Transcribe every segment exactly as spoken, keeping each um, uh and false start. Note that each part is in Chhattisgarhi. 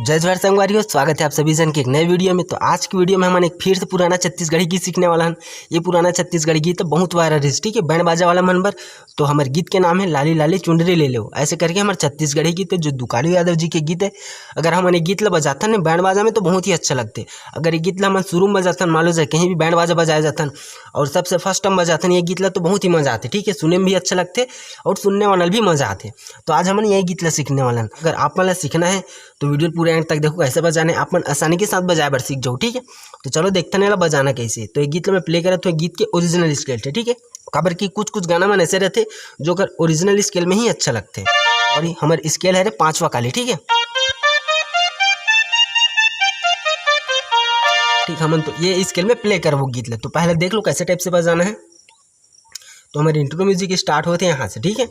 जय जोहार संगवारी हो, स्वागत है आप सभी जन के एक नए वीडियो में। तो आज की वीडियो में हमन एक फिर से पुराना छत्तीसगढ़ी गीत सीखने वाला हन। ये पुराना छत्तीसगढ़ी गीत तो बहुत वायरल रहिस, ठीक है, बैंड बाजा वाला मन बर। तो हमर गीत के नाम है लाली लाली चुनरी ले लेवो। ऐसे करके हमर छत्तीसगढ़ी गीत है, जो दुकालू यादव जी के गीत है। अगर हमन ये गीत ला बजाथन ना बैंड बाजा में तो बहुत ही अच्छा लगथे। अगर ये गीत ला हमन शुरू में बजाथन, मान लो जाए कहीं भी बैंड बाजा बजाए जाथन और सबसे फर्स्ट टाइम बजाथन ये गीत ला, तो बहुत ही मजा आथे, ठीक है, सुने में भी अच्छा लगथे और सुनने वाला भी मजा आथे। तो आज हमन ये गीत ला सीखने वाला हन। अगर आप मन ला सीखना है तो वीडियो पूरे एंड तक देखो, कैसे बजाना है, आप मन आसानी के साथ बजाए बर सीख जाओ, ठीक है। तो चलो देखथन एला बजाना कैसे। तो ये गीत ला मैं प्ले करत हूँ, गीत के ओरिजिनल स्केल से, ठीक है, काबर कि कुछ कुछ गाना मन ऐसे रहथे जो ओकर ओरिजिनल स्केल में ही अच्छा लगथे। और ये हमर स्केल है रे पांचवा काली, ठीक है। ठीक, हमन तो ये स्केल में प्ले करबो गीत ला। तो पहले देख लो कैसे टाइप से बजाना है। तो हमर इंट्रो म्यूजिक स्टार्ट होथे यहाँ से, ठीक है।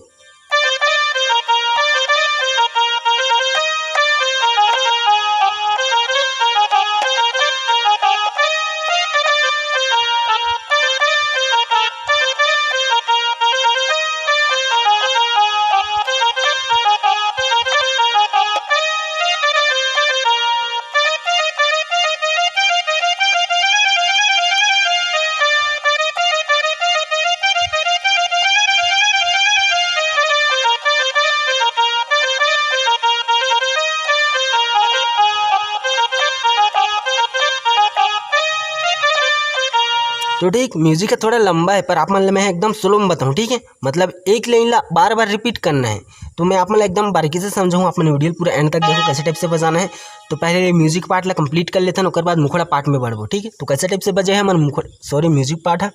तो ठीक, म्यूजिक है थोड़ा लंबा है, पर आप मन ल मैं एकदम स्लो में बताऊँ, ठीक है। मतलब एक लाइन ला बार बार रिपीट करना है। तो मैं आप मन ल एकदम बारीकी से समझाऊँ, आप मन वीडियो पूरा एंड तक देखो कैसे टाइप से बजाना है। तो पहले म्यूजिक पार्ट ला कंप्लीट कर लेथन, ओकर बाद मुखड़ा पार्ट में बढ़बो, ठीक है। तो कैसे टाइप से बजे है हमर मुखड़ा, सॉरी, म्यूजिक पार्ट है।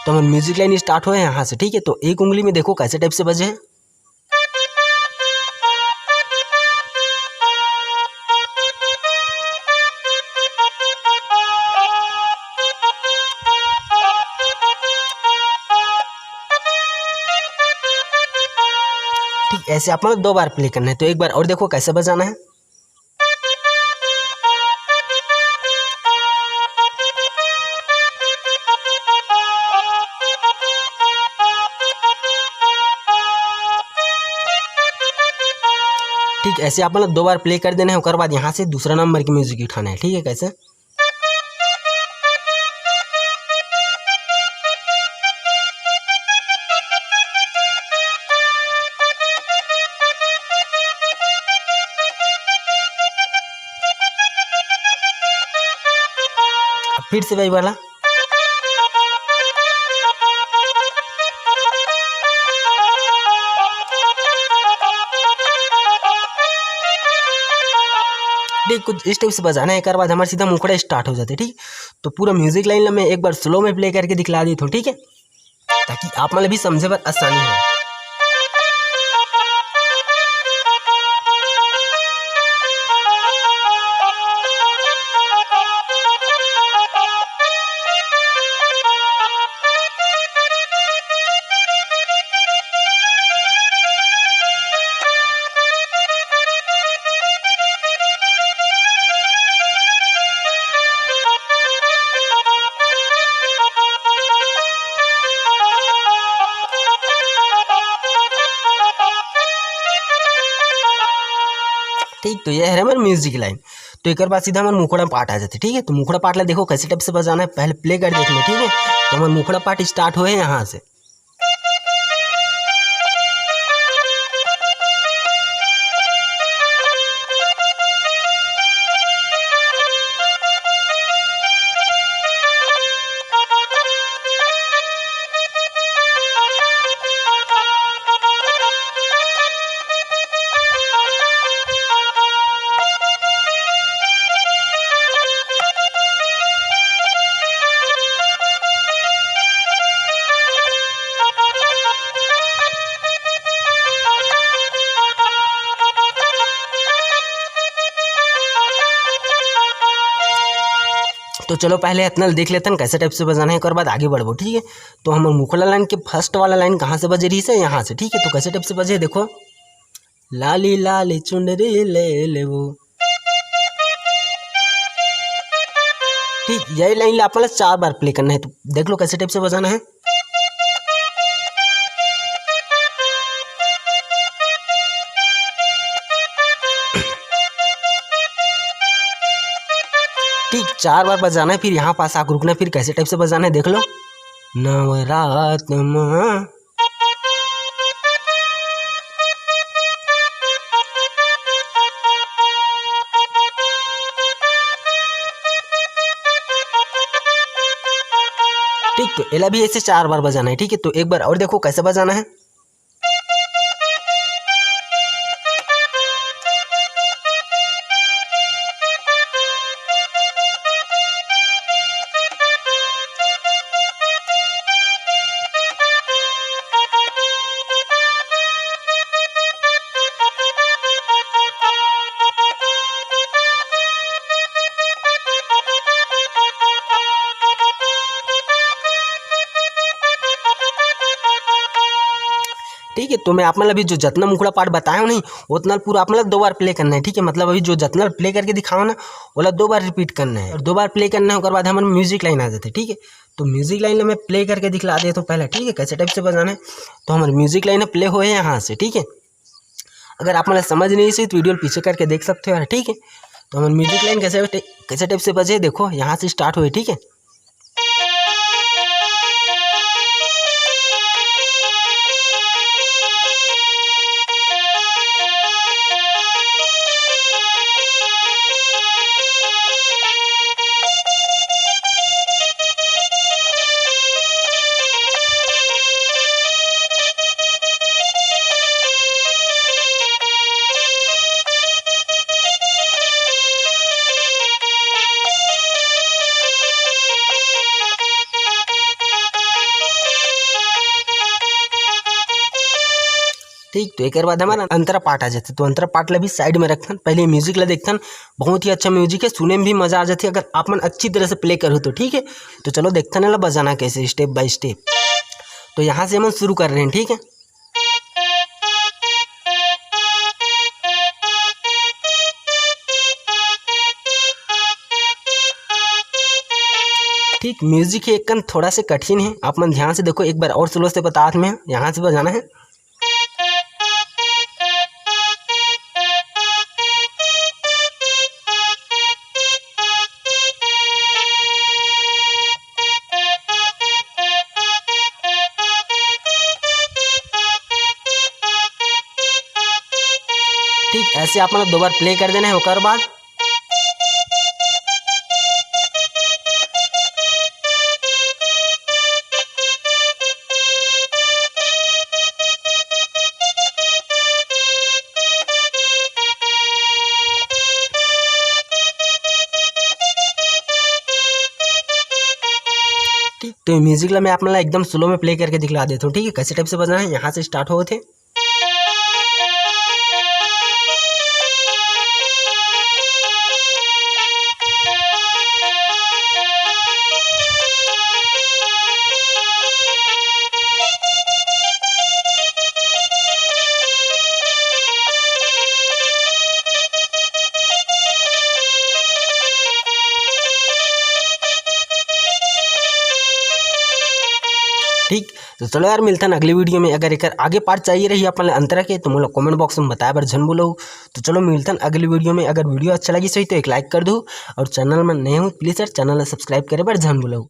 तो हमर म्यूजिक लाइन स्टार्ट होए यहाँ से, ठीक है। तो एक उंगली में देखो कैसे टाइप से बजे है। ठीक, ऐसे आप मतलब दो बार प्ले करना है। तो एक बार और देखो कैसे बजाना है। ठीक, ऐसे आप मतलब दो बार प्ले कर देना है, ओकर बाद यहाँ से दूसरा नंबर की म्यूजिक उठाना है, ठीक है। कैसे? फिर से वही वाला। देख, कुछ इस टाइप से बजाना है, एक बार हमारे सीधा मुखड़ा स्टार्ट हो जाते, ठीक। तो पूरा म्यूजिक लाइन ला मैं एक बार स्लो में प्ले करके दिखला देता हूँ, ठीक है, ताकि आप मतलब भी समझे बर आसानी हो। ठीक, तो ये हरे हमर म्यूजिक लाइन। तो एक बाद सीधा हमर मुखड़ा पार्ट आ जाते, ठीक है। तो मुखड़ा पार्ट ला देखो कैसे टाइप से बजाना है, पहले प्ले कर देते हैं, ठीक है। तो हमर मुखड़ा पार्ट स्टार्ट हुए यहाँ से। तो चलो पहले इतना देख लेथन कैसे टाइप से बजाना है, एक बाद आगे बढ़बो, ठीक है। तो हमर मुखड़ा लाइन के फर्स्ट वाला लाइन कहाँ से बजे रही से, यहाँ से, ठीक है। तो कैसे टाइप से बजे देखो, लाली लाली चुनरी ले लेवो। ठीक, यही लाइन ला अपन ला चार बार प्ले करना है। तो देख लो कैसे टाइप से बजाना है। ठीक चार बार बजाना है, फिर यहाँ पास आके रुकना है। फिर कैसे टाइप से बजाना है देख लो। नवरात मा ठीक, तो एला भी ऐसे चार बार बजाना है। ठीक है, तो एक बार और देखो कैसे बजाना है। ठीक है, तो मैं आप मन ला अभी जो जतना मुखड़ा पाठ बताया हूँ नहीं, उतना पूरा आप मन ला दो बार प्ले करना है। ठीक है, मतलब अभी जो जतना प्ले करके दिखाओ ना, ओला दो बार रिपीट करना है, और दो बार प्ले करना है, ओकर बाद हमर म्यूजिक लाइन आ जाते। ठीक है, तो म्यूजिक लाइन ला मैं प्ले करके दिखला देता हूँ पहले। ठीक है, कैसे टाइप से बजाना है। तो हमर म्यूजिक लाइन प्ले होए है यहाँ से। ठीक है, अगर आप मन ला समझ नहीं आइस तो वीडियो पीछे करके देख सकते हो यार। ठीक है, तो हमर म्यूजिक लाइन कैसे, कैसे टाइप से बजे, देखो यहाँ से स्टार्ट होए। ठीक है, ठीक, तो एकर बाद हमर अंतरा पाठ आ जाथे। तो अंतरा पाठ ला भी साइड में रखथन, पहले म्यूजिक ला देखथन। बहुत ही अच्छा म्यूजिक है, सुने में भी मजा आ जाथे अगर आप मन अच्छी तरह से प्ले करो तो। ठीक है, तो चलो देखथन एला बजाना कैसे, स्टेप बाय स्टेप। तो यहाँ से हमन शुरू कर रहे हैं। ठीक है, ठीक, म्यूजिक हे एकन थोड़ा से कठिन है, आप मन ध्यान से देखो, एक बार और स्लो से बतात में यहाँ से बजाना है। ठीक, ऐसे आप मन ला दो बार प्ले कर देना है, ओकर बाद ठीक, तो म्यूजिक ला मैं आप मन ला एकदम स्लो में प्ले करके दिखला देता हूँ। ठीक है, कैसे टाइप से बजना है, यहाँ से स्टार्ट होथे। ठीक, तो चलो यार, मिलथन अगले वीडियो में। अगर एकर आगे पार्ट चाहिए रही अपन ला अंतरा के, तो मोला कमेंट बॉक्स में बताए बर झन भूलहू। तो चलो, मिलथन अगले वीडियो में। अगर वीडियो अच्छा लगिस होही तो एक लाइक कर दू, और चैनल में नए हो, प्लीज यार, चैनल ला सब्सक्राइब करे बर झन भूलहू।